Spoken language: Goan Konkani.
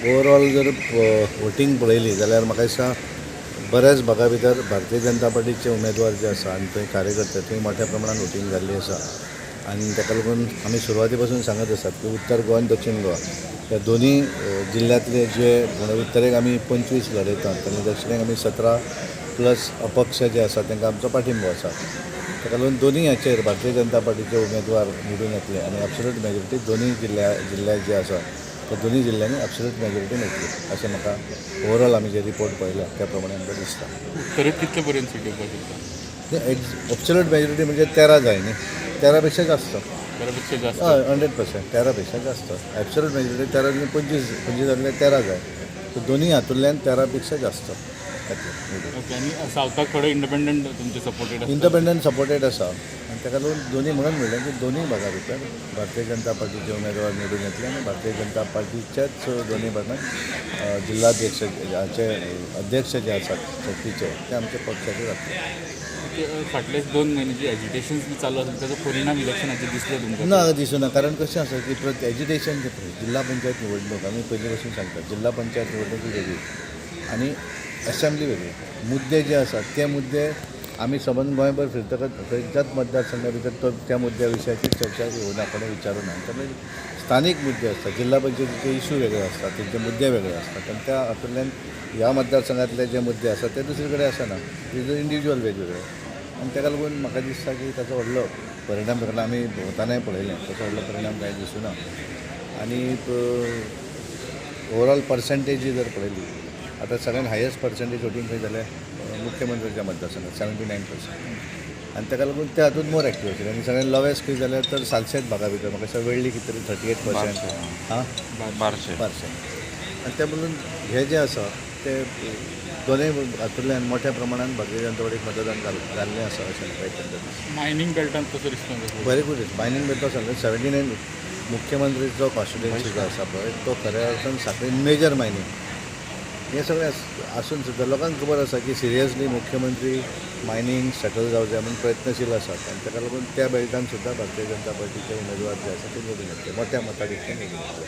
ओवरऑल जर वोटींग पळयली जाल्यार म्हाका दिसता बऱ्याच भागा भितर भारतीय जनता पार्टीचे उमेदवार जे आसा आनी थंय कार्यकर्ते थंय मोठ्या प्रमाणान वोटींग जाल्ली आसा. आनी ताका लागून आमी सुरवाती पासून सांगत आसात की उत्तर गोवा आनी दक्षिण गोवा ह्या दोनूय जिल्ल्यांतले जे म्हणल्यार उत्तरेक आमी 25 लढयतात आनी दक्षिणेक आमी 17 प्लस अपक्ष जे आसा तांकां आमचो पाठिंबो आसा. ताका लागून दोनूय हाचेर भारतीय जनता पार्टीचे उमेदवार निवडून येतले आनी एब्सोल्यूट मेजॉरिटी दोनूय जिल्ल्या जे आसा त्या दोनूय जिल्ल्यांनी एब्सोल्यूट मेजॉरिटी मेळटली अशें म्हाका ओवरऑल आमी जे रिपोर्ट पळयला त्या प्रमाणे आमकां दिसता. उत्तरेक कितले पर्यंत सीट येवपाक शकता? एब्सोल्यूट मेजॉरिटी म्हणजे 13 जाय न्ही, 13 पेक्षा जास्त. 13 पेक्षा जास्त. हय, 100% 13 पेक्षा जास्त. एब्सोल्यूट मेजॉरिटी 13 आनी 25 जातले 13 जाय. सो दोनूय हातूंतल्यान 13 पेक्षा जास्त येतले. ओके. आनी सावथाक थोडे इंडिपेंडंट तुमचे सपोर्टेड आसा? इंडिपेंडंट सपोर्टेड आसा आनी ताका लागून दोनूय म्हणून म्हणलें की दोनूय भागा भितर भारतीय जनता पार्टीचे उमेदवार निवडून येतले आनी भारतीय जनता पार्टीच्याच दोनूय भागांत जिल्लाध्यक्ष हाचे अध्यक्ष जे आसात शक्तीचे ते आमच्या पक्षाचे जातले. फाटले 2 म्हयने जे एजिटेशन्स बी चालू आसा ताचो परिणाम इलेक्शनाचेर दिसलो तुमकां? ना, दिसना. कारण कशें आसा की एजिटेशन जे जिल्हा पंचायत निवडणूक आमी पयलीं पासून सांगतात, जिल्हा पंचायत निवडणूक वेगळी आनी असेंब्ली वेगळी. मुद्दे जे आसात ते मुद्दे आमी सबंद गोंयभर फिरतकच खंयच्याच मतदारसंघा भितर तो त्या मुद्द्या विशयाची चर्चा येवना, कोणें विचारूना. त्यामुळे स्थानीक मुद्दे आसतात, जिल्हा पंचायतीचे इशू वेगळे आसतात, तेंचे मुद्दे वेगळे आसतात आनी त्या हातूंतल्यान ह्या मतदारसंघातले जे मुद्दे आसात ते दुसरे कडेन आसना, ते इंडिविज्युअल वेगवेगळे. आनी ताका लागून म्हाका दिसता की ताचो व्हडलो परिणाम, कारण आमी भोंवतानाय पळयलें, ताचो व्हडलो परिणाम कांय दिसना. आनी ओवरऑल पर्संटेजी जर पळयली आतां सगळ्यात हायेस्ट पर्संटेज वोटींग खंय जालें मुख्यमंत्र्याच्या मतदारसंघात 79%. आनी ताका लागून त्या हातूंत मोर एक्टीव आशिल्ले. आनी सगळ्यात लोवेस्ट खंय जाल्यार तर सालसेत भागा भितर म्हाका दिसता वेळ्ळी कितें तरी 38%, आं बारशे. आनी त्या म्हणून हें जें आसा ते दोनूय हातूंतल्यान मोठ्या प्रमाणान भारतीय जनता पार्टीक मतदान जाल्लें आसा अशें म्हाका एकंदर दिसता. मायनींग बेल्टान कसो रिस्पॉन्स आसा? Very good. मायनींग बेल्टान सांगलें 79 मुख्यमंत्रीचो कॉन्स्टिट्युएन्सी जो आसा पळय तो खऱ्या अर्थान सांखळी मेजर मायनींग हें सगळें आसून सुद्दां लोकांक खबर आसा की सिरियसली मुख्यमंत्री मायनींग सेटल जावं जाय म्हूण प्रयत्नशील आसात आनी ताका लागून त्या बेल्टान सुद्दां भारतीय जनता पार्टीचे उमेदवार जे आसा ते निवडून येतले, मोठ्या मताधिक्यान निवडून येतले.